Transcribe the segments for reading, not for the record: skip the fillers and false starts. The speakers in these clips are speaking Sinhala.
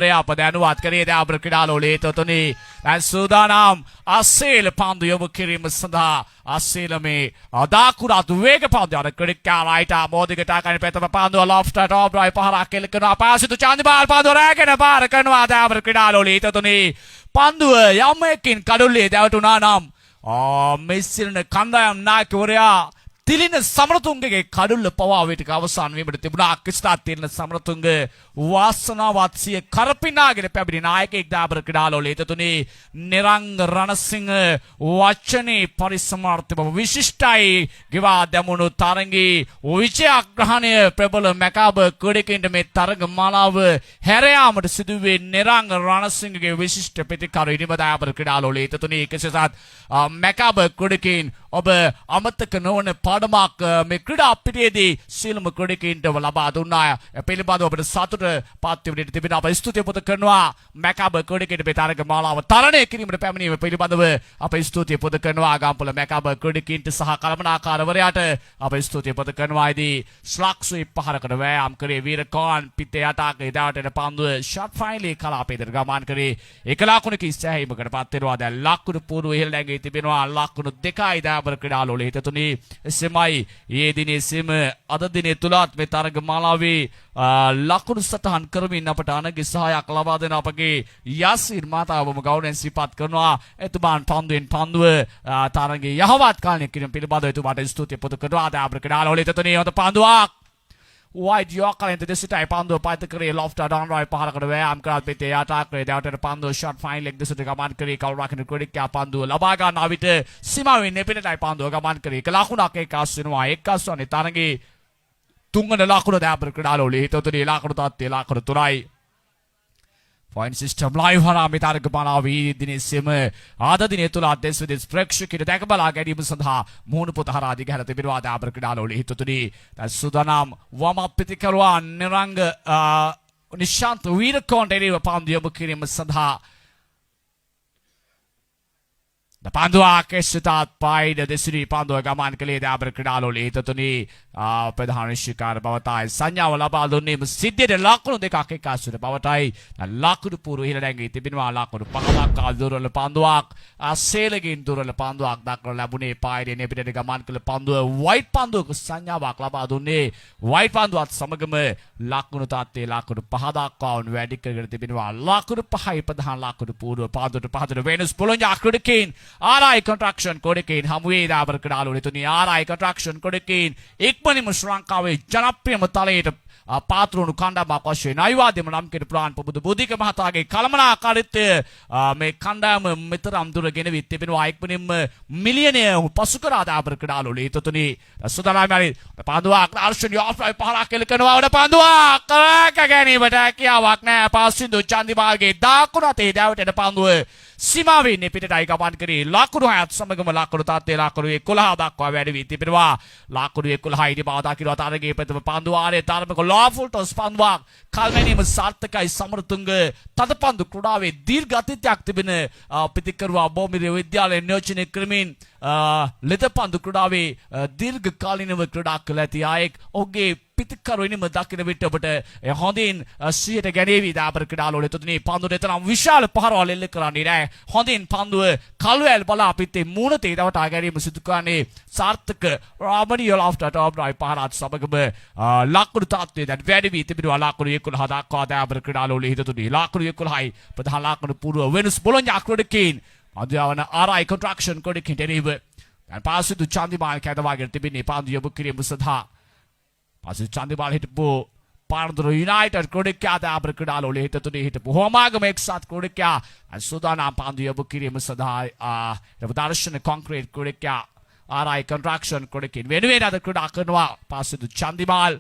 අප දැනුවත් කරේ දැන් ක්‍රීඩාලෝලී තොතුනි. දැන් සූදානම් අසේල පන්දු යොමු කිරීම සඳහා. අසේල මේ අදාකුරත් වේග පන්දු අර ක්‍රීඩකයා රයිට් මෝදිකට ආකරන ප්‍රථම පන්දුව ලොෆ්ට් ටොප් ඩ්‍රයිව් පහරක් එල්ල කරනවා. පාසිතු චන්දිමාල් පන්දුව රැගෙන පාර කරනවා. දැන් ක්‍රීඩාලෝලී තොතුනි, පන්දුව යමකින් කඩුල්ලේ දැවටුණා නම් මෙසිරණ කණ්ඩායම් නායකවරයා තිලින සමරතුංගගේ කඩුල්ල පවා විටක අවසන් වීමට තිබුණා. කිසිදාත් තිලින සමරතුංග වාසනාවත් සිය කරපිනාගෙන පැමිණි නායකයෙක් දාබර ක්‍රීඩාලෝලී තුනි. නිරංග රණසිංහ වචනේ පරිසමාර්ථ බව විශිෂ්ටයි. ගෙවා දැමුණු තරඟී විජයග්‍රහණය ප්‍රබල මැකාබ ක්‍රීඩකයින්ට මේ තරඟ මාලාව හැර යාමට සිදුවේ නිරංග රණසිංහගේ විශිෂ්ට ප්‍රතිකාර ඉනිම දාබර ක්‍රීඩාලෝලී තුනි. කෙසේසත් මැකාබ ක්‍රීඩකයින් ඔබ අමතක නොවන පාඩමක් මේ ක්‍රීඩා පිටියේදී සියලුම ක්‍රීඩකයින්ට ලබා දුන්නා. පිළිබඳව ඔබට සතුට පත් වීමට තිබෙන අප ස්තුතිය පොද කරනවා. මැකාබ ක්‍රීඩකයින්ට මේ තරග මාලාව තරණය කිරීමට පැමිණීම පිළිබඳව අප ස්තුතිය පොද කරනවා. ගම්පොළ මැකාබ ක්‍රීඩකයින්ට සහ කළමනාකාරවරයාට අප ස්තුතිය පොද කරනවා. ඉදී ස්ලක්සුයි පහරකට වෑයම් කරේ වීරකාන් පිටේ යටාක ඉදාට එන පන්දුව ෂොට් ෆයිනලි කලාපයට ගමන් කරේ. එක ලකුණකින් සෑහීමකට පත් වෙනවා. දැන් ලකුණු පුරු ඉහළ නැගී තිබෙනවා. ලකුණු 2යි දාබර ක්‍රීඩාලෝලී හිතතුනි. එසේමයි ඊයේ දිනේ සෙම අද දිනේ තුලත් මේ තරග මාලාවේ ලකුණු සටහන් කරමින් අපට අනගි සහායක් ලබා දෙන අපගේ යසිර් මාතාවම ගෞරවයෙන් සිහිපත් කරනවා. එතුමාන් පන්දුවෙන් පන්දුව තරගයේ යහවත් කාලය කිරීම පිළිබඳව එතුමාට ස්තුතිය පොදු කරනවා. දාබර ක්‍රීඩාලෝලී හිතතුනි, හොඳ පන්දුවක් වයිඩ් යෝකරෙන් දෙසටයි පන්දුව පයිත කරේ. ලොෆ්ට් ඩවුන් රයිට් පහරකට වෑයම් කරත් පිටේ යටා කරේ. දැවටට පන්දුව ෂොට් ෆයින් ලෙග් දෙසට ගමන් කරේ. කවුරු රකින්න ක්‍රීඩකයා පන්දුව ලබා ගන්නා විට සීමාවෙන් එපිටටයි පන්දුව ගමන් කරේ. එක ලකුණක් එක්කාසු වෙනවා. එක්කාසු වන්නේ තරගයේ තුන්වන ලකුණ දැන් ක්‍රීඩාලෝලී හිතවතුනි. ලකුණු තත්ත්වය ලකුණු 3යි. පොයින්ට් සිස්ටම් ලයිව් හරහා මේ තරග මාලාව ඊ දිනේ සෙම ආද දිනේ තුල දෙස් විදෙස් ප්‍රේක්ෂකයින් දැක බලා ගැනීම සඳහා මුහුණු පොත හරහා දිගහැර තිබෙනවා දැන් ක්‍රීඩාලෝලී හිතවතුනි. දැන් සූදානම් වම පිතිකරුවා නිරංග නිශාන්ත වීරකෝන්ට එරෙහිව පන්දු යොමු කිරීම සඳහා. පන්දුවක් එස්සතාත් පයිඩ දෙසිරි පන්දුව ගමන් කළේ දාබර ක්‍රීඩාලෝලී හිතතුනි. ප්‍රධාන නිශ්චිකාර බවතයි සංඥාව ලබා දුන්නේම සිද්ධියට ලකුණු 2ක් එක්කාසු වන බවටයි. ලකුණු පුරු ඉහළ නැගී තිබෙනවා. ලකුණු 5 දක්වා දුර්වල පන්දුවක්, සේලකින් දුර්වල පන්දුවක් දක්වන ලැබුණේ. පායිඩේ පිටට ගමන් කළ පන්දුව වයිට් පන්දුවක සංඥාවක් ලබා දුන්නේ. වයිට් පන්දුවත් සමගම ලකුණු තත්ත්වයේ ලකුණු 5 දක්වා වුන් වැඩි කරගෙන තිබෙනවා. ලකුණු 5යි ප්‍රධාන ලකුණු පුරුව. පන්දුවට පහදට වෙනස් පොළොඤ්ඤා ක්‍රීඩකයින් ආරයි කන්ස්ට්‍රක්ෂන් ක්‍රීඩකයින් හමු වේ දාබර ක්‍රීඩාලෝලී තුනි. ආරයි කන්ස්ට්‍රක්ෂන් ක්‍රීඩකයින් ඉක්මනින්ම ශ්‍රී ලංකාවේ ජනප්‍රියම තලයට පාත්‍ර වුණු කණ්ඩායමක් වශයෙන් අවිවාද්‍යම නම් කියන පුරාණ පුබුදු බුද්ධික මහතාගේ කළමනාකාරීත්වය මේ කණ්ඩායම මෙතරම් දුර ගෙනවිත් තිබෙනවා. ඉක්මනින්ම මිලියනය පසු කරා දාබර ක්‍රීඩාලෝලී තුනි. සුදානම් හරි පන්දුවක් දර්ශන ඔෆ්ලයි පහරක් එල්ල කරනවා. උඩ පන්දුවක් රැක ගැනීමට හැකියාවක් නෑ. පස්සින්දු චන්දිමාල්ගේ දකුණු අතේ දැවට එන පන්දුව සීමාවෙන් පිටටයි ගමන් කරේ. ලකුණු 6ත් සමගම ලකුණු තත්ත්වය ලකුණු 11 දක්වා වැඩි වී තිබෙනවා. ලකුණු 11 ඊට බාධා කිරුවා තරගයේ ප්‍රථම පන්දු වාරයේ තරමක ලෝෆුල් ටොස් පන්දුවක් කල්මැනීම සාර්ථකයි සමරතුංග. තද පන්දු ක්‍රීඩාවේ දීර්ඝ අතීතයක් තිබෙන පිතිකරුවා බෝමිරිය විද්‍යාලය නියෝජනය කරමින් ලෙත පන්දු ක්‍රීඩාවේ දීර්ඝ කාලීනව ක්‍රීඩා කළ ඇති අයෙක්. ඔහුගේ පිතිකරු ඉනිම දකින විට ඔබට හොඳින් සිහියට ගැනීවි දාබර ක්‍රීඩාලෝලී තුනී. පන්දුවට එතරම් විශාල පහරවල් එල්ල කරන්නේ නෑ. හොඳින් පන්දුව කල්වැල් බලා පිටේ මූණ තේ දවටා ගැනීම සිදු කරන්නේ සාර්ථක රාමණීය ලොෆ්ට් ටොප් ඩ්‍රයිව් පහරත් සමගම ලකුණු තත්ත්වය දැන් වැඩි වී තිබෙනවා. ලකුණු 11 දක්වා දාබර ක්‍රීඩාලෝලී හිත තුනී. ලකුණු 11යි ප්‍රධාන ලකුණු පුරුව. වෙනස් බොලොඤ්ඤා ක්‍රීඩකයින් පන්දු යවන ආරයි කන්ස්ට්‍රක්ෂන් ක්‍රීඩකයින් එරෙහිව දැන් පාසිදු චන්දිමාල් කැදවාගෙන තිබෙන්නේ පන්දු යොමු කිරීම සඳහා. පසු චන්දිමාල් හිටපු පානදුර යුනයිටඩ් ක්‍රීඩකයා දාබර ක්‍රීඩාලෝලී හිත තුනේ. හිටපු හෝමාගම එක්සත් ක්‍රීඩකයා සූදානම් පන්දු යොමු කිරීම සඳහා. දර්ශන කොන්ක්‍රීට් ක්‍රීඩකයා ආරයි කන්ස්ට්‍රක්ෂන් ක්‍රීඩකයින් වෙනුවෙන් අද ක්‍රීඩා කරනවා. පසුදු චන්දිමාල්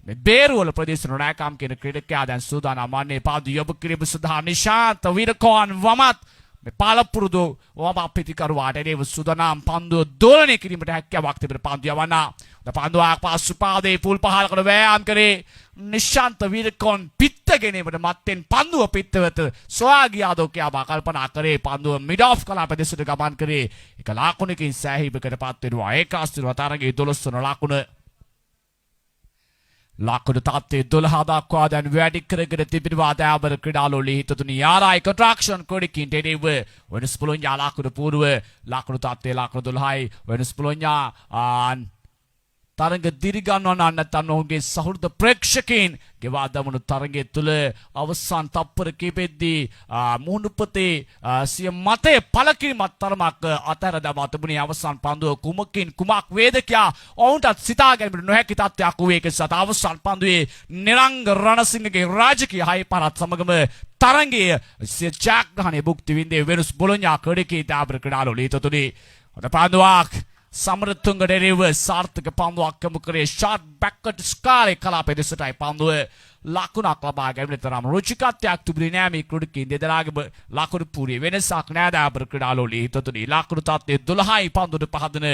මේ බේරුවල ප්‍රදේශ නෑකම් කියන ක්‍රීඩකයා දැන් සූදානම් වන්නේ පන්දු යොමු කිරීම සඳහා. නිශාන්ත වීරකෝන් වමත් මේ පළපුරුදු වම පිතිකරුවාට එරෙහිව සූදානම්. පන්දුව දෝලනය කිරීමට හැකියාවක් තිබෙන පන්දු යවන්නා. පන්දුවක් පසු පාදයේ පුල් පහලකට වෑයම් කරේ නිශාන්ත වීරකෝන්. පිත්ත ගැනීමට මත්තෙන් පන්දුව පිත්තවත සොයා ගියාදෝ කියා කල්පනා කරේ. පන්දුව මිඩ් ඔෆ් කලාප දෙසට ගමන් කරේ. එක ලකුණකින් සෑහීමකට පත් වෙනවා. ඒකාස්තිරව තරගයේ 12 වන ලකුණ. ලකුණු තත්ත්වය 12 දක්වා දැන් වැඩි කරගෙන තිබෙනවා දයාබර ක්‍රීඩාලෝලී හිතතුනි. ආරයි කන්ස්ට්‍රක්ෂන් ක්‍රීඩකයින්ට එරෙහිව වෙනස් බොලොඤ්ඤා ලකුණු පූර්ව ලකුණු තත්ත්වය ලකුණු 12යි. වෙනස් බොලොඤ්ඤා තරඟ දිරිගන්වන්න නැත්නම් ඔවුන්ගේ සහෘද ප්‍රේක්ෂකයින් ගෙවා දමනු තරඟය තුළ අවසන් තප්පර කිහිපෙද්දී මුහුණුපතේ සිය මතය පළ කිරීමත් තරමක් අතහැර දමා තිබුණේ. අවසන් පන්දුව කුමකින් කුමක් වේද කියා ඔවුන්ටත් සිතා ගැනීමට නොහැකි තත්ත්වයක් වූ ඒක සත අවසන් පන්දුවේ නිරංග රණසිංහගේ රාජකීය හය පහරත් සමගම තරඟයේ සිය ජයග්‍රහණය භුක්ති විඳේ වෙනුස් බොලොඤ්ඤා ක්‍රීඩකී දාබර ක්‍රීඩාලෝලී හිතතුනි. හොඳ පන්දුවක් සමරතුංග එරෙහිව සාර්ථක පන්දුවක් යොමු කරේ. ෂොට් බැක්වර්ඩ් ස්ක්වයර් කලාපය දෙසටයි පන්දුව. ලකුණක් ලබා ගැනීමට තරම් රුචිකත්වයක් තිබුණේ නෑ මේ ක්‍රීඩකයින් දෙදෙනාගේම. ලකුණු පුරේ වෙනසක් නෑ දාබර ක්‍රීඩාලෝලී හිතතුනි. ලකුණු තත්ත්වය 12යි. පන්දුවට පහදන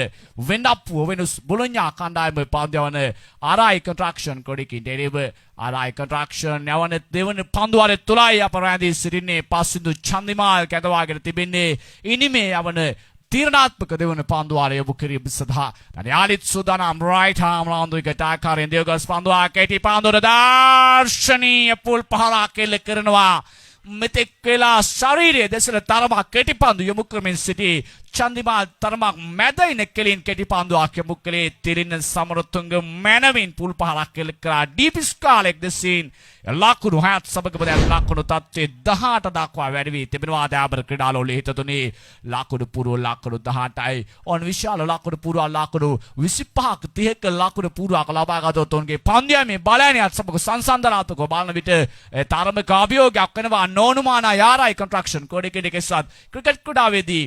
වෙන්නප්පුව වෙනුස් බොලොඤ්ඤා කණ්ඩායම පන්දු යවන ආරයි කන්ස්ට්‍රක්ෂන් ක්‍රීඩකයින් එරෙහිව. ආරයි කන්ස්ට්‍රක්ෂන් යවන දෙවන පන්දු වාරය තුලයි අප රැඳී සිටින්නේ. පස්සින්දු චන්දිමාල් කැඳවාගෙන තිබෙන්නේ ඉනිමේ යවන තීරණාත්මක දෙවන පන්දු වාරය යොමු කිරීම සඳහා. දැන් යාලිත් සූදානම් රයිට් ආම් රවුන්ඩ් එකට ආකාරයෙන් දිවගස් පන්දුවක් කෙටි පන්දුවට දර්ශනීය පුල් පහරක් එල්ල කරනවා. මෙතෙක් වෙලා ශරීරයේ දෙසට තරමක් කෙටි පන්දු යොමු කරමින් සිටි චන්දිමාල් තරමක් මැද ඉන කෙලින් කෙටි පන්දුවක් යොමු කළේ. තිරින්න සමරතුංග මැනවින් පුල් පහරක් එල්ල කරා ඩීප් ස්ක්වයර් එක දෙසින්. ලකුණු 6ත් සමගම දැන් ලකුණු තත්ත්වයේ 18 දක්වා වැඩි වී තිබෙනවා දයාබර ක්‍රීඩාලෝලී හිතතුනි. ලකුණු පුරව ලකුණු 18යි. ඔන් විශාල ලකුණු පුරව ලකුණු 25ක 30ක ලකුණු පුරවක් ලබා ගත්තොත් ඔවුන්ගේ පන්දුවේ බලයනියත් සමග සංසන්දනාත්මකව බලන විට තරමක අභියෝගයක් වෙනවා නොඅනුමාන යාරයි කන්ස්ට්‍රක්ෂන් ක්‍රීඩකයෙක් එක්සත් ක්‍රිකට් ක්‍රීඩාවේදී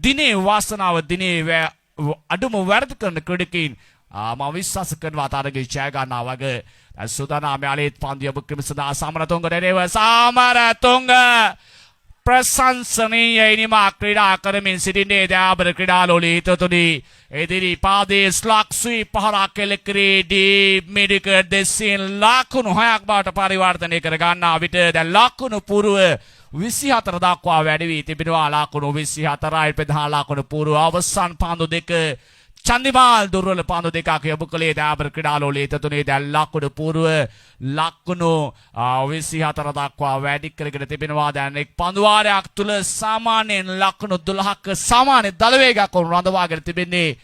දිනේ වාසනාව දිනේ අඩුම වැරදි කරන ක්‍රීඩකයින් මම විශ්වාස කරනවා තරගයේ ජය ගන්නවා වගේ. දැන් සූදානම් යාලේත් පන්දු යොමු කිරීම සඳහා සමරතුංග දෙරේව. සමරතුංග ප්‍රශංසනීය ඉනිමක් ක්‍රීඩා කරමින් සිටින්නේ දයාබර ක්‍රීඩාලෝලී හිතතුනි. ඉදිරි පාදයේ ස්ලොග් ස්වීප් පහරක් එල්ල කරේ ඩීප් මිඩ්විකට් දෙසින් ලකුණු 6ක් බවට පරිවර්තනය කර ගන්නා විට දැන් ලකුණු පුරුව 24 දක්වා වැඩි වී තිබෙනවා. ලකුණු 24යි ප්‍රධාන ලකුණු පුරුව. අවසන් පන්දු දෙක චන්දිමාල් දුර්වල පන්දු දෙකක් යොමු කළේ දයාබර ක්‍රීඩාලෝලී හිතතුනේ. දැන් ලකුණු පුරුව ලකුණු 24 දක්වා වැඩි කරගෙන තිබෙනවා. දැන් එක් පන්දු වාරයක් තුල සාමාන්‍යයෙන් ලකුණු 12ක සාමාන්‍ය දළ වේගයක් ඔවුන් රඳවාගෙන තිබෙන්නේ.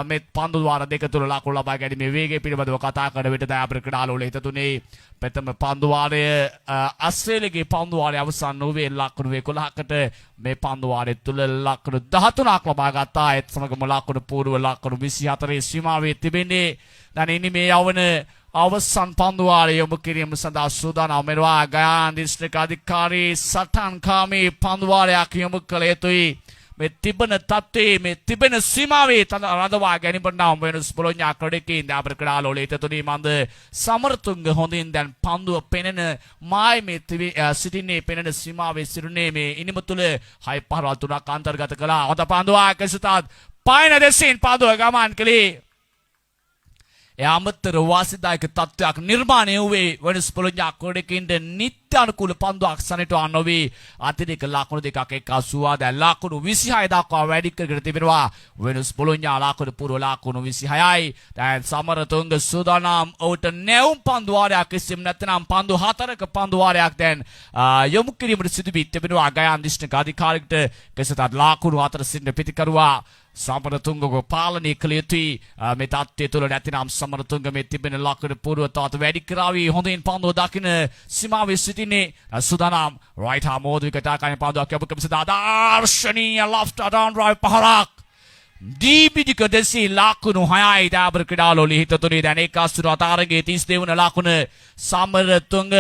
මේ පන්දු වාර දෙක තුල ලකුණු ලබා ගැනීමේ වේගය පිළිබඳව කතා කරන විට දයාබර ක්‍රීඩාලෝලී හිතතුනේ, ප්‍රථම පන්දු වාරය ඔස්ට්‍රේලියාවේ පන්දු වාරය අවසන් වූයේ ලකුණු 11කට. මේ පන්දු වාරය තුල ලකුණු 13ක් ලබා ගත්තා. ඒත් සමගම ලකුණු පූර්ව ලකුණු 24 සීමාවේ තිබෙන්නේ. දැන් ඉනි මේ යවන අවසන් පන්දු වාරය යොමු කිරීම සඳහා සූදානම් වෙනවා ගයාන් දිස්ත්‍රික් අධිකාරී. සටන්කාමී පන්දු වාරයක් යොමු කළ යුතුයි. මේ තිබෙන තත්ත්වයේ මේ තිබෙන සීමාවේ තන රඳවා ගැනීමට නම් වෙනස් බොලොඤ්ඤා ක්‍රීඩකයින් දාබර ක්‍රීඩාලෝලී හිතතුනි. මන්ද සමරතුංග හොඳින් දැන් පන්දුව පෙනෙන මායමේ සිටින්නේ, පෙනෙන සීමාවේ සිටින්නේ. මේ ඉනිම තුල හය පහරවල් තුනක් අන්තර්ගත කළා. හොඳ පන්දුවක් එසතත් පායන දෙසින් පන්දුව ගමන් කළේ. එය අමතර වාසිදායක තත්ත්වයක් නිර්මාණය වූයේ වෙනස් බොලොඤ්ඤා ක්‍රීඩකයින්ට. නිත්‍ය අනුකූල පන්දුවක් සනිටුවන් නොවේ. අතිරේක ලකුණු දෙකක් එක් අසුවා දැන් ලකුණු 26 දක්වා වැඩි කරගෙන තිබෙනවා වෙනස් බොලොඤ්ඤා. ලකුණු පුරව ලකුණු 26යි. දැන් සමරතුංග සූදානම්. ඔහුට නැවුම් පන්දු වාරයක් කිසිම නැත්නම් පන්දු හතරක පන්දු වාරයක් දැන් යොමු කිරීමට සිදු වී තිබෙනවා ගයාන් දිස්ත්‍රික් අධිකාරියට. කෙසේතත් ලකුණු හතර සිටින පිතිකරුවා සමරතුංගව පාලනය කළ යුතුයි මේ තත්ත්වය තුළ. නැතිනම් සමරතුංග මේ තිබෙන ලකුණු පුරව තවත් වැඩි කරાવી. හොඳින් පන්දුව දකින සීමාවේ සිටින්නේ. සූදානම් රයිට් ආම් ඕවර් විකට් ආකාරයෙන් පන්දුවක් යොමු කිරීම සඳහා දර්ශනීය ලොෆ්ට් ඩවුන් ඩ්‍රයිව් පහරක් දීපිටික දෙසී. ලකුණු 6යි දාබර ක්‍රීඩාලෝලී හිතතුනි. දැන් එක් අසුර තරගයේ 32 වන ලකුණ. සමරතුංග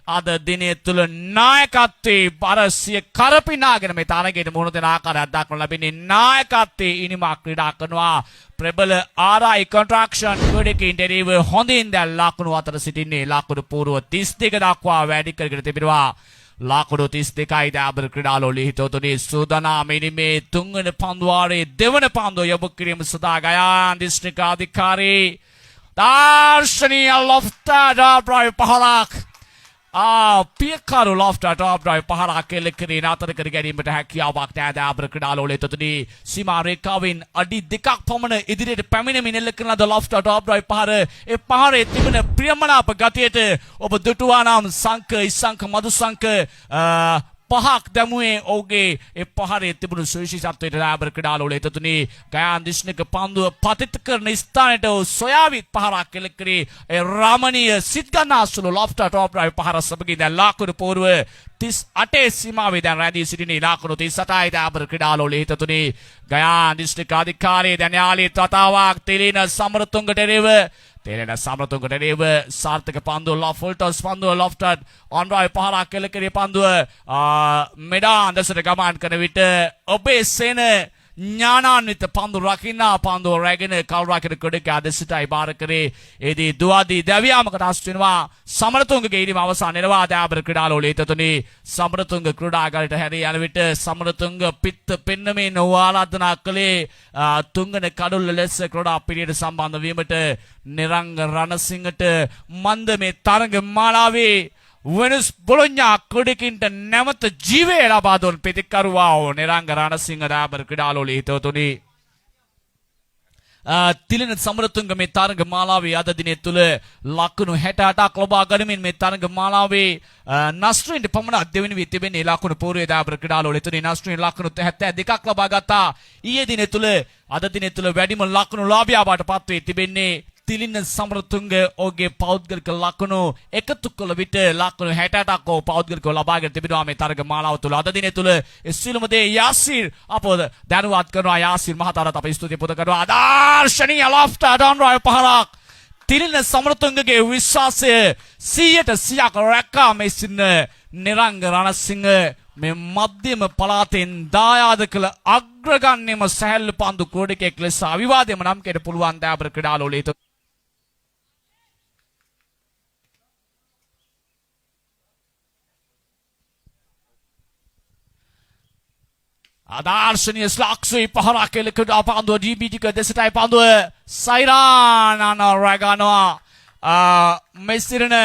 අද දිනය තුළ නායකත්වයේ බරසිය කරපිනාගෙන මේ තරගයට මුහුණ දෙන ආකාරයක් දක්වන ලැබෙන්නේ. නායකත්වයේ ඉනිමක් ක්‍රීඩා කරනවා ප්‍රබල ආරයි කන්ස්ට්‍රක්ෂන් ක්‍රීඩකයින් එරෙහිව. හොඳින් දැන් ලකුණු අතර සිටින්නේ. ලකුණු පූර්ව 32 දක්වා වැඩි කරගෙන තිබෙනවා. ලකුණු 32යි දාබර ක්‍රීඩාලෝලී හිතවතුනි. සූදානම් ඉනිමේ තුන්වන පන්දු වාරයේ දෙවන පන්දුව යොමු කිරීම සඳහා ගයාන් දිස්ත්‍රික් අධිකාරී. දර්ශනීය ලොෆ්ට් ඩ්‍රයිව් පහරක්. පියකරු ලොෆ්ට් ටොප් ඩ්‍රයිව් පහරක් එල්ල කරේ නතර කර ගැනීමට හැකියාවක් නෑ දයාබර ක්‍රීඩාලෝලයේ තුතුනි. සීමා රේඛාවෙන් අඩි 2ක් පමණ ඉදිරියට පැමිණෙමින් එල්ල කරන ලද ලොෆ්ට් ටොප් ඩ්‍රයිව් පහර, ඒ පහරේ තිබෙන ප්‍රියමනාප ගතියට ඔබ දුටුවා නම් සංක, ඉස්සංක, මදුසංක පහක් දැමුවේ ඔහුගේ ඒ පහරේ තිබුණු සුවිශේෂත්වයට දයාබර ක්‍රීඩාලෝලයේ තුතුනි. ගයාන් දිශ්නික පන්දුව පතිත කරන ස්ථානයට ඔහු සොයාවිත් පහරක් එල්ල කරේ. ඒ රමණීය සිත් ගන්නා සුළු ලොෆ්ට් ටොප් ඩ්‍රයිව් පහර සමගින් දැන් ලකුණු පෝරුව 38 සීමාවේ දැන් රැඳී සිටිනේ. ලකුණු 38යි දයාබර ක්‍රීඩාලෝලයේ තුතුනි. ගයාන් දිශ්නික අධිකාරියේ දැන් යාලි තතාවක් තිලින සමරතුංගට එරෙහිව, තේරෙන සමරතුංගට එරෙහිව සාර්ථක පන්දුව, ෆුල් ටොස් පන්දුව, ලොෆ්ටඩ් ඔන් ඩ්‍රයිව් පහරක් එල්ල කරේ. පන්දුව මෙඩාන් දෙසට ගමන් කරන විට ඔබේ සේන ඥානාන්විත පන්දු රකින්නා පන්දුව රැගෙන කල්රකින ක්‍රීඩකයා දෙසටයි බාර කරේ. ඒදී දුවාදී දැවියාමකට හසු වෙනවා. සමරතුංගගේ ඉනිම අවසන් වෙනවා දයාබර ක්‍රීඩාලෝලයේ තුතුනි. සමරතුංග ක්‍රීඩාගාරයට හැරී යන විට සමරතුංග පිත්ත පෙන්නමින් ඔහු ආරාධනා කළේ තුන්වන කඩුල්ල ලෙස ක්‍රීඩා පිළියෙට සම්බන්ධ වීමට නිරංග රණසිංහට. මන්ද මේ තරඟ මාලාවේ වෙනස් බොලොඤ්ඤා ක්‍රීඩකින්ට නැවත ජීවය ලබා දුන් පිතිකරුවා නිරංග රණසිංහ දයාබර ක්‍රීඩාලෝලයේ හිතවතුනි. තිලින සමරතුංග මේ තරඟ මාලාවේ අද දිනය තුල ලකුණු 68ක් ලබා ගනිමින් මේ තරඟ මාලාවේ නස්රින්ට පමණක් දෙවෙනි වී තිබෙන්නේ ලකුණු පූර්වයේ දයාබර ක්‍රීඩාලෝලයේ තුනේ. නස්රින් ලකුණු 72ක් ලබා ගත්තා ඊයේ දිනය තුල. අද දිනය තුල වැඩිම ලකුණු ලාභියා බවට පත් වී තිබෙන්නේ තිලින සමරතුංග. ඔහුගේ පෞද්ගලික ලකුණු එකතු කළ විට ලකුණු 68ක් ඔහු පෞද්ගලිකව ලබාගෙන තිබෙනවා මේ තරග මාලාව තුළ අද දිනය තුල. ඒ සියලුම දේ යාසිර් අපව දැනුවත් කරනවා. යාසිර් මහතාට අප ස්තුතිය පුද කරනවා. ආදර්ශනීය ලොෆ්ට් ඩවුන් ඩ්‍රයිව් පහරක්. තිලින සමරතුංගගේ විශ්වාසය 100ට 100ක් රැක්කා මේ සින්න නිරංග රණසිංහ. මේ මධ්‍යම පළාතෙන් දායාද කළ අග්‍රගණ්‍යම සැහැල්ලු පන්දු ක්‍රීඩකයෙක් ලෙස අවිවාදයෙන්ම නම් කෙරෙන්න පුළුවන් දයාබර ක්‍රීඩාලෝලයේ. ආදර්ශනීය ස්ලක්ෂී පහරක් එල්ල කරන පන්දුව ඩීබීටික දෙසටයි. පන්දුව සයිරාන් අන රැගනවා මෙසිරණ.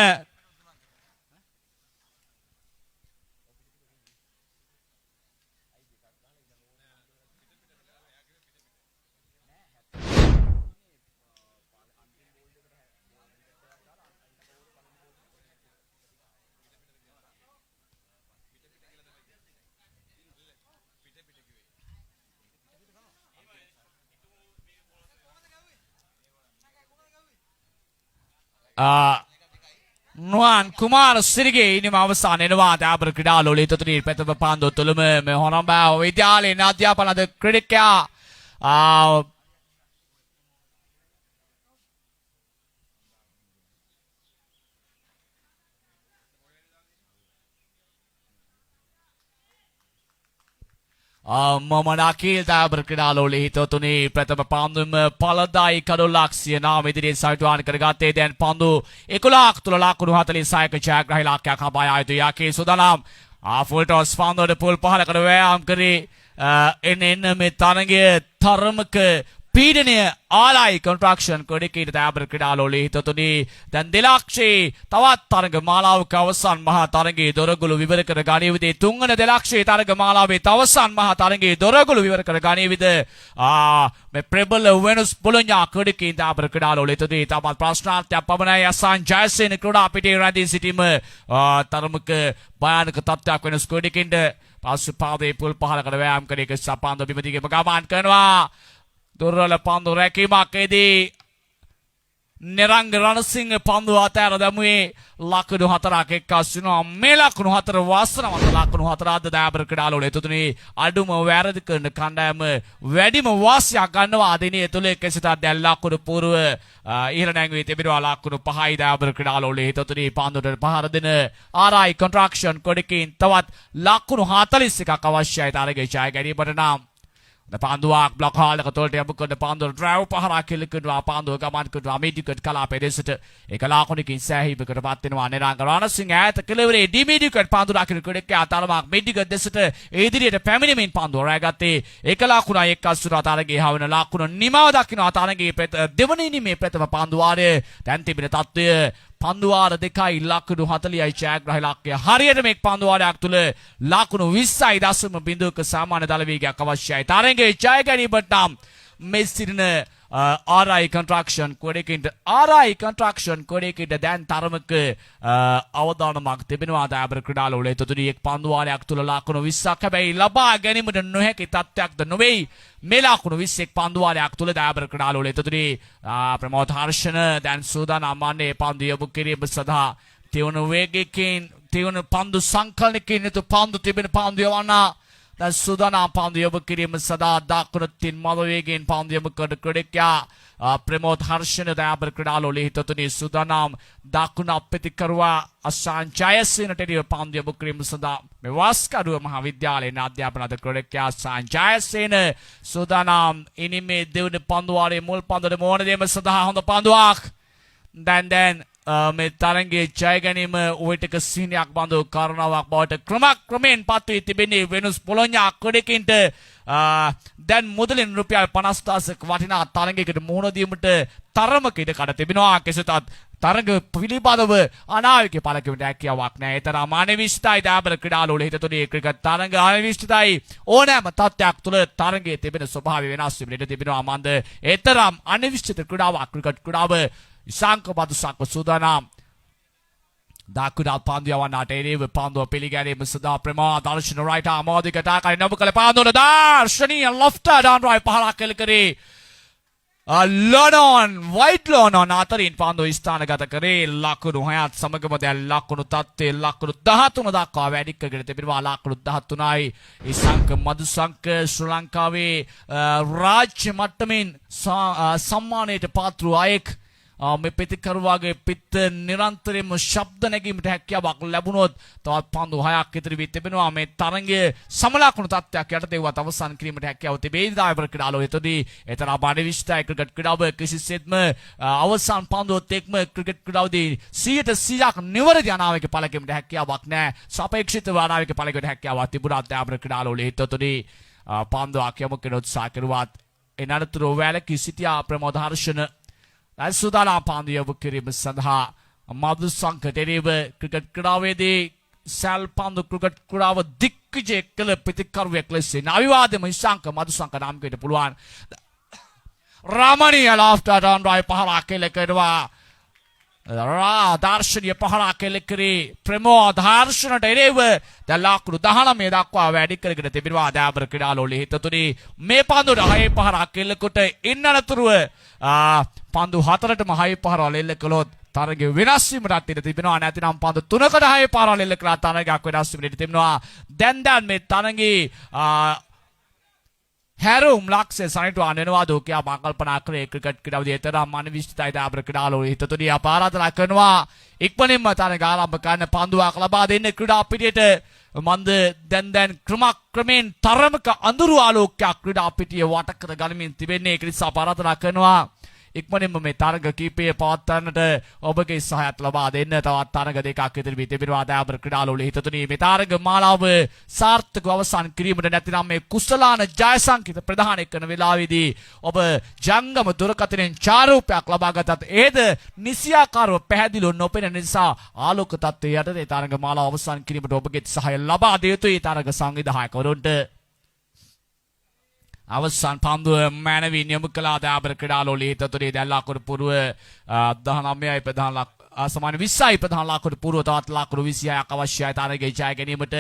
නුවන් කුමාර සිරිගේ ඉනිම අවසන් වෙනවා දයාබර ක්‍රීඩාලෝලයේ තුතුනි. ප්‍රථම පන්දුව තුළම මේ හොරඹා විද්‍යාලයේ අධ්‍යාපන අද ක්‍රීඩකයා මොහමඩ් අකීල් දයාබර ක්‍රීඩාලෝලයේ හිතවතුනි. ප්‍රථම පන්දුවම ඵලදායි කඩුල්ලක් සිය නාම ඉදිරියෙන් සවිටුවාන් කරගත්තේ. දැන් පන්දු 11ක් තුල ලකුණු 46ක ජයග්‍රහී ලක්ෂයක් හඹා යා යුතුයි. අකීල් සූදානම්. ෆුල් ටොස් පන්දුවට පුල් පහලකට වෑයම් කරේ. එන්න එන්න මේ තරගය තරමක පීඩනය ආලායි කොන්ට්‍රක්ෂන් ක්‍රීඩකීට දයාබර ක්‍රීඩාලෝලයේ හිතවතුනි. දැන් දෙලක්ෂේ තවත් තරග මාලාවක අවසන් මහා තරගයේ දොරගුළු විවර කර ගනීවිද? තුන්වන දෙලක්ෂේ තරග මාලාවේ අවසන් මහා තරගයේ දොරගුළු විවර කර ගනීවිද මේ ප්‍රබල වෙනස් බොලොඤ්ඤා ක්‍රීඩකීන් දයාබර ක්‍රීඩාලෝලයේ හිතවතුනි? තවත් ප්‍රශ්නාර්ථයක් පමණයි. අසන් ජයසේන ක්‍රීඩා පිටේ රැඳී සිටීම තරමක භයානක තත්ත්වයක් වෙනස් ක්‍රීඩකීන්ට. පසු පාදයේ පුල් පහලකට වෑයම් කර එක සපාන්ද බිම දිගේම ගමන් කරනවා. දුර්වල පන්දු රැකීමක් එදී නිරංග රණසිංහ පන්දුව අතෑර දැමුවේ. ලකුණු 4ක් එක්කස් වෙනවා. මේ ලකුණු 4 වාසනාවන්ත ලකුණු 4 අද දයාබර ක්‍රීඩාලෝලයේ තුතුනි. අඩුම වැරදි කරන කණ්ඩායම වැඩිම වාසියක් ගන්නවා අදිනේ තුල. කෙසිතා දැන් ලකුණු පූර්ව ඉහළ නැංවී තිබෙනවා. ලකුණු 5යි දයාබර ක්‍රීඩාලෝලයේ තුතුනි. පන්දුවට පහර දෙන ආරයි කොන්ට්‍රක්ෂන් කොඩකින් තවත් ලකුණු 41ක් අවශ්‍යයි තරගයේ ජය ගැනීමට නම්. පන්දුවක් බ්ලොක් හෝල් එක තුළට යොමු කරන පන්දුව ඩ්‍රයිව් පහරක් එල්ල කරනවා. පන්දුව ගමන් කරනවා මිඩ් කලාපයේ දෙසට. ඒක ලකුණකින් සෑහීමකට පත් වෙනවා. නිරංග රණසිංහ ඈත කෙළවරේ ඩිමිඩිකට් පන්දු රකින්න ක්‍රීඩකයා තරමක් මිඩ් දෙසට ඉදිරියට පැමිණෙමින් පන්දුව රැගත්තේ. ඒක ලකුණයි එක්කස් වුණා. තරගයේ හවන ලකුණු නිමාව දකිනවා තරගයේ දෙවන ඉනිමේ ප්‍රථම පන්දු වාරය. දැන් තිබෙන තත්ත්වය පන්දු වාර 2යි ලකුණු 40යි ජයග්‍රහ ඉලක්කය. හරියට මේ පන්දු වාරයක් තුල ලකුණු 20යි දශම බිඳුවක සාමාන්‍ය දල වේගයක් අවශ්‍යයි. තරඟයේ ජය ගැනීමට නම් මේ සිටින RI construction කොඩේකින්ට, RI construction කොඩේකින්ට දැන් තරමක අවදානමක් තිබෙනවා දයාබර ක්‍රීඩාලෝලයේ තුතුණි. එක් පන්දු වාරයක් තුල ලකුණු 20ක් හැබැයි ලබා ගැනීමට නොහැකි තත්ත්වයක්ද නොවේයි මේ ලකුණු 20 එක් පන්දු වාරයක් තුල දයාබර ක්‍රීඩාලෝලයේ තුතුණි. ප්‍රමෝද් හර්ෂණ දැන් සූදානම් වන්නේ පන්දු යොමු කිරීම සඳහා. තියුණු වේගයකින්, තියුණු පන්දු සංකලනයකින් යුතු පන්දු තිබෙන පන්දු යවන්නා දැන් සූදානම් පන්දු යොමු කිරීම සඳහා. දකුණු තින් මද වේගයෙන් පන්දු යොමු කරන ක්‍රීඩකයා ප්‍රමෝද් හර්ෂණ දයාබර ක්‍රීඩාලෝලයේ හිතතුනි සූදානම්. දකුණ අප්‍රතිකරුවා අශාන් ජයසේනට එරෙහිව පන්දු යොමු කිරීම සඳහා මේ වස්කඩුව මහා විද්‍යාලයේ අධ්‍යාපන අධ ක්‍රීඩකයා අශාන් ජයසේන සූදානම්. ඉනිමේ දෙවන පන්දු වාරයේ මුල් පන්දුවට මුහුණ දීම සඳහා හොඳ පන්දුවක්. දැන් දැන් මේ තරගයේ ජය ගැනීම ඔයටක සිහිනයක් බඳු කාරණාවක් බවට ක්‍රමක්‍රමයෙන් පත් වී තිබෙන්නේ වෙනුස් පොළොඤ්ඤා ක්‍රීඩකින්ට. දැන් මුදලින් රුපියල් 50,000ක වටිනා තරගයකට මුහුණ දීමට තරමක ඉඩ කඩ තිබෙනවා. කෙසේතත් තරග පිළිබඳව අනාවැකි පළ කිරීමට හැකියාවක් නැහැ. ඒ තරම් අනිශ්චිතයි දයාබර ක්‍රීඩාලෝල හිතතුනේ ක්‍රිකට් තරග අනිශ්චිතයි. ඕනෑම තත්ත්වයක් තුළ තරගයේ තිබෙන ස්වභාවය වෙනස් වීමට ඉඩ තිබෙනවා. මන්ද ඒ තරම් අනිශ්චිත ක්‍රීඩාවක් ක්‍රිකට් ක්‍රීඩාව. ඉසාංක මදුසංක සූදානම් දකුණත් පන්දු යවන්නට එරෙහිව පන්දුව පිළිගැනීම සඳහා ප්‍රමා දර්ශන රයිට් ආර්ම් දිගට ආකාරයෙන් යොමු කළ පන්දුවට දර්ශනීය ලොෆ්ට් ඩවුන් ඩ්‍රයිව් පහරක් එල්ල කරේ. ලොනොන් වයිට් ලොනොන් අතරින් පන්දුව ස්ථානගත කරේ. ලකුණු 6ත් සමගම දැන් ලකුණු තත්ත්වයේ ලකුණු 13 දක්වා වැඩි කරගෙන තිබෙනවා. ලකුණු 13යි. ඉසංක මදුසංක ශ්‍රී ලංකාවේ රාජ්‍ය මට්ටමින් සම්මානයට පාත්‍ර වූ අයෙක්. මේ පිතිකරුවාගේ පිත්ත නිරන්තරයෙන්ම ශබ්ද නැගීමට හැකියාවක් ලැබුණොත් තවත් පන්දු 6ක් ඉතිරි වී තිබෙනවා. මේ තරඟය සමලකුණු තත්ත්වයක් යටතේ වත් අවසන් කිරීමට හැකියාව තිබේ. දායබර ක්‍රීඩාලෝ එතදී එතරම් අනිශ්චිතයි ක්‍රිකට් ක්‍රීඩාව. කිසිසේත්ම අවසන් පන්දුවත් එක්ම ක්‍රිකට් ක්‍රීඩාවේදී 100%ක් නිවැරදි අනාවැකි පළ කිරීමට හැකියාවක් නැහැ. සාපේක්ෂිතව අනාවැකි පළ කිරීමට හැකියාවක් තිබුණා දායබර ක්‍රීඩාලෝ එතදී පන්දුවක් යොමු කරන උත්සාහ කරුවත් එන අනතුරුව වැළකී සිටියා ප්‍රමෝද හර්ෂණ. සූදානම් පන්දු යොමු කිරීම සඳහා මදුසංක එරෙහිව. ක්‍රිකට් ක්‍රීඩාවේදී සැල් පන්දු ක්‍රිකට් ක්‍රීඩාව දිග්විජය කළ පිතිකරුවෙක් ලෙසින් අවිවාදම ඉශාංක මදුසංක නම් කියන්න පුළුවන්. රමණීය ලොෆ්ට් ඩවුන් ඩ්‍රයිව් පහරක් එල්ල කරනවා. රා දර්ශනීය පහරක් එල්ල කරේ ප්‍රමෝද හර්ෂණට එරෙහිව. දැන් ලකුණු 19 දක්වා වැඩි කරගෙන තිබෙනවා දයාබර ක්‍රීඩාලෝලී හිතතුනි. මේ පන්දුවට හයේ පහරක් එල්ල කොට ඉන්න අනතුරුව පන්දු 4ටම හයේ පහරවල් එල්ල කළොත් තරගය වෙනස් වීමටත් ඉඩ තිබෙනවා. නැතිනම් පන්දු 3කට හයේ පහරවල් එල්ල කළා තරගයක් වෙනස් වීමට ඉඩ තිබෙනවා. දැන් දැන් මේ තරගයේ හැරුම් ලක්ෂ්‍ය සනිටුහන් වෙනවා දෝ කියා මා කල්පනා කරේ. ක්‍රිකට් ක්‍රීඩාවේදී එතරම් අනිශ්චිතයි දාබර ක්‍රීඩාලෝ හිතතුනි. අප ආරාධනා කරනවා ඉක්මනින්ම තරග ආරම්භ කරන්න පන්දුවක් ලබා දෙන්න ක්‍රීඩා පිටියට. මන්ද දැන් දැන් ක්‍රමක්‍රමයෙන් තරමක අඳුරු ආලෝකයක් ක්‍රීඩා පිටිය වට කර ගනිමින් තිබෙන්නේ. ඒක නිසා අප ආරාධනා කරනවා ඉක්මනින්ම මේ තරග කීපය පවත්වන්නට ඔබගේ සහායත් ලබා දෙන්න. තවත් තරග 2ක් ඉදිරි වී තිබෙනවා දයාබර ක්‍රීඩාලෝලී හිතතුනි. මේ තරග මාලාව සාර්ථකව අවසන් කිරීමට, නැතිනම් මේ කුසලාන ජය සංකේත ප්‍රදානය කරන වෙලාවේදී ඔබ ජංගම දුරකථනයෙන් ඡායාරූපයක් ලබා ගතත් ඒද නිසියාකාරව පැහැදිලිව නොපෙනෙන නිසා ආලෝක තත්ත්වයේ යටතේ තරග මාලාව අවසන් කිරීමට ඔබගේ සහාය ලබා දිය යුතුයි තරග සංවිධායකවරුන්ට. අවසන් පන්දුව මැනවින් යොමු කළා දයාබර ක්‍රීඩාලෝලී හිතතුනේ. දැන් ලකුණු පුරුව 19යි ප්‍රධාන ලක් සමාන 20යි ප්‍රධාන ලකුණු පුරුව. තවත් ලකුණු 26ක් අවශ්‍යයි තරගයේ ජය ගැනීමට.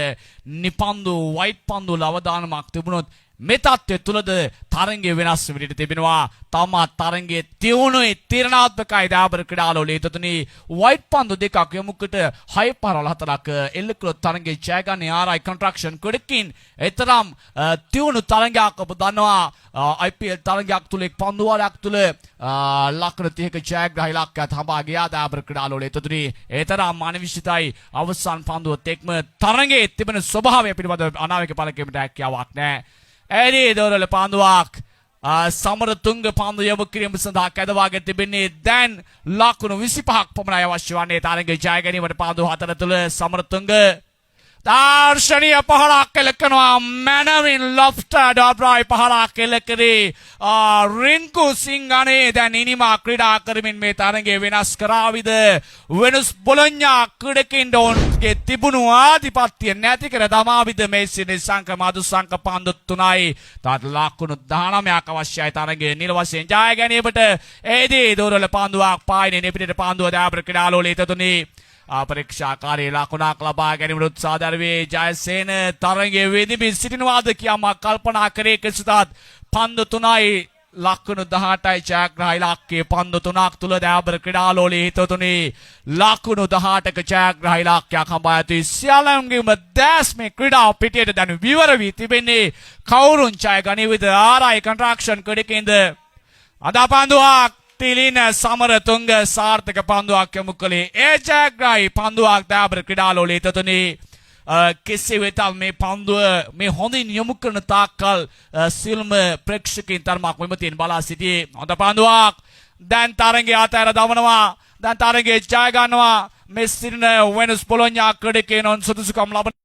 නිපන්දු වයිට් පන්දු වල අවදානමක් තිබුණොත් මේ තත්ත්වය තුලද තරගය වෙනස් වෙමින් තිබෙනවා. තවමත් තරගයේ තියුණුයි තීරණාත්මකයි දයාබර ක්‍රීඩාලෝලී හිතතුනි. වයිට් පන්දු 2ක් යොමුකට හය පාරවල් 4ක් එල්ල කළොත් තරගයේ ජය ගන්නේ ආරයි කන්ස්ට්‍රක්ෂන් ක්‍රීඩකින්. එතරම් තියුණු තරගයක්. ඔබ දන්නවා IPL තරගයක් තුල එක් පන්දු වාරයක් තුල ලකුණු 30ක ජයග්‍රහ ඉලක්කයක් හඹා ගියා දයාබර ක්‍රීඩාලෝලී හිතතුනි. ඒ තරම් අනිශ්චිතයි. අවසන් පන්දුවත් එක්ම තරගයේ තිබෙන ස්වභාවය පිළිබඳව අනාවැකි පළ කිරීමට හැකියාවක් නැහැ. ඇරී දොරල පන්දුවක් සමරතුංග පන්දු යොමු කිරීම සඳහා කැදවාගෙන තිබෙන්නේ. දැන් ලකුණු 25ක් පමණයි අවශ්‍ය වන්නේ තරග ජය ගැනීමට පන්දු 4 තුළ. සමරතුංග දර්ශනීය පහරක් එල්ල කරනවා. මැනවින් ලොෆ්ට් ඩොබ්‍රයි පහරක් එල්ල කරේ රින්කු සිංහනේ. දැන් ඉනිමා ක්‍රීඩා කරමින් මේ තරගය වෙනස් කරාවිද? වෙනුස් බොලොඤ්ඤා ක්‍රීඩකින් ඔවුන්ගේ තිබුණු ආධිපත්‍ය නැති කර දමාවිද මේ නිසංක මදුසංක? පන්දු 3යි. තවත් ලකුණු 19ක් අවශ්‍යයි තරගයේ නිල වශයෙන් ජය ගැනීමට. එහිදී දුර්වල පන්දුවක් පායිනේ නිපිටට පන්දුව දයාබර ක්‍රීඩාලෝලී තතුනි. අපරීක්ෂාකාරී ලකුණක් ලබා ගැනීමට උත්සාහ දරුවේ ජයසේන තරගයේ වෙදිමින් සිටිනවාද කියා මා කල්පනා කරේ. කිසිදාත් පන්දු 3යි, ලකුණු 18යි ජයග්‍රහ ඉලක්කයේ. පන්දු 3ක් තුල දයාබර ක්‍රීඩාලෝලී හිතවතුනි, ලකුණු 18ක ජයග්‍රහ ඉලක්කයක් හඹා ඇති. සියල්ලන්ගේම දැස් මේ ක්‍රීඩා පිටියට දැන් විවර වී තිබෙන්නේ. කවුරුන් ජය ගනීවිද? ආරයි කන්ස්ට්‍රක්ෂන් ක්‍රීඩකින්ද? අද පන්දුවක් තිලින සමරතුංග සාර්ථක පන්දුවක් යොමු කළේ. ඒ ජයග්‍රාහී පන්දුවක් දයාබර ක්‍රීඩාලෝලී හිතවතුනි. කෙසේ වෙතත් මේ පන්දුව මේ හොඳින් යොමු කරන තාක්කල් සියලුම ප්‍රේක්ෂකයින් තරමක් විමතියෙන් බලා සිටියේ. හොඳ පන්දුවක්. දැන් තරඟය අතහැර දමනවා. දැන් තරඟයේ ජය ගන්නවා මේ සිටින වෙනස් බොලොඤ්ඤා ක්‍රීඩකයන්. ඔවුන් සුදුසුකම් ලබන